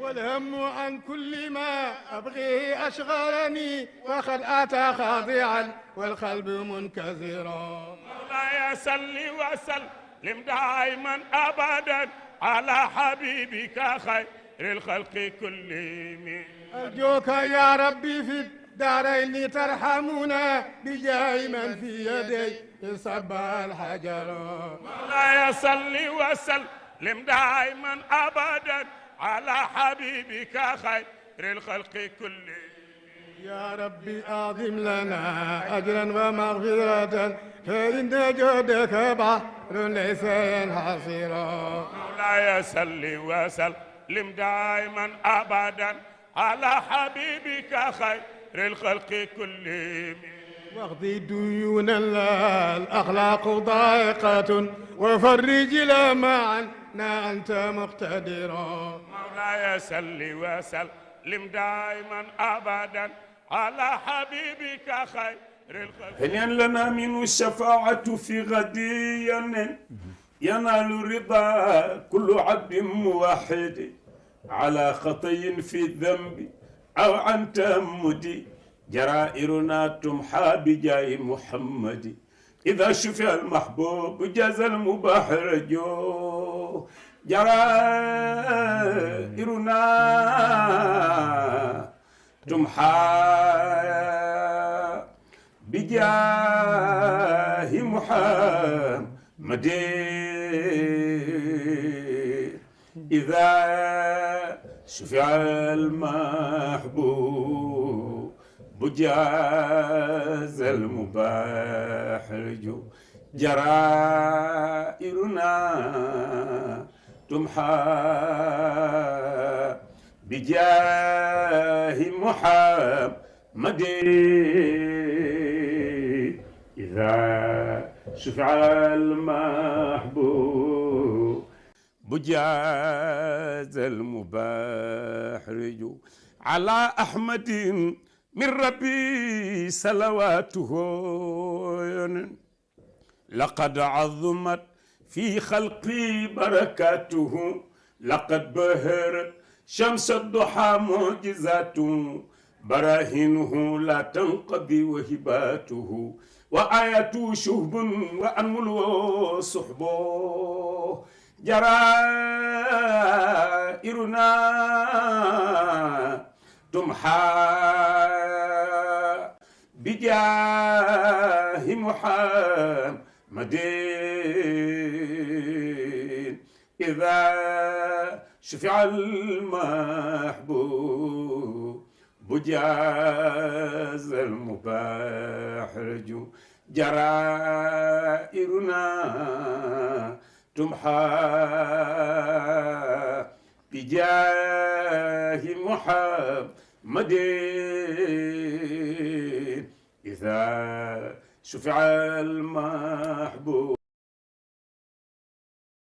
والهم عن كل ما أبغيه أشغلني وقد أتى خاضعا والقلب منكسرا مولاي صل وسلم دائما أبدا على حبيبك خير الخلق كلهم أرجوك يا ربي في الدارين ترحمنا بجاه من في يدي صب الحجر مولاي صل وسلم دائما أبدا على حبيبك خير الخلق كلهم يا ربي أعظم لنا أجرا ومغفرة فإن جودك بحر ليس ينحصرا مولاي صل وسلم دائما أبدا على حبيبك خير الخلق كلهم واقضي ديونا الأخلاق ضائقة وفرج لما عنا أنت مقتدرا مولاي صل وسلم دائما أبدا على حبيبك خير الخلق هنيئا لنا منه الشفاعة في غدي ينال رضا كل عبد موحد على خطي في الذنب أو عن تمد جرائرنا تمحى بجاه محمد إذا شفع المحبوب جاز المباح رجو جرائرنا تمحى بجاه محمد إذا شفع المحبوب بجاز المباحرج جرائرنا تمحى بجاه محمد إذا شفع المحبوب بجاز المباحرج على أحمد من ربي صلواته لقد عظمت في خلقي بركاته لقد بهرت شمس الضحى معجزاته براهينه لا تنقضي وهباته وآياته شهب وأنمل وصحبه جرائرنا تمحى بجاه محمد إذا شفع المحبوب بجاز المباحرج جرائرنا تمحى بجاه محمد إذا شفع المحبوب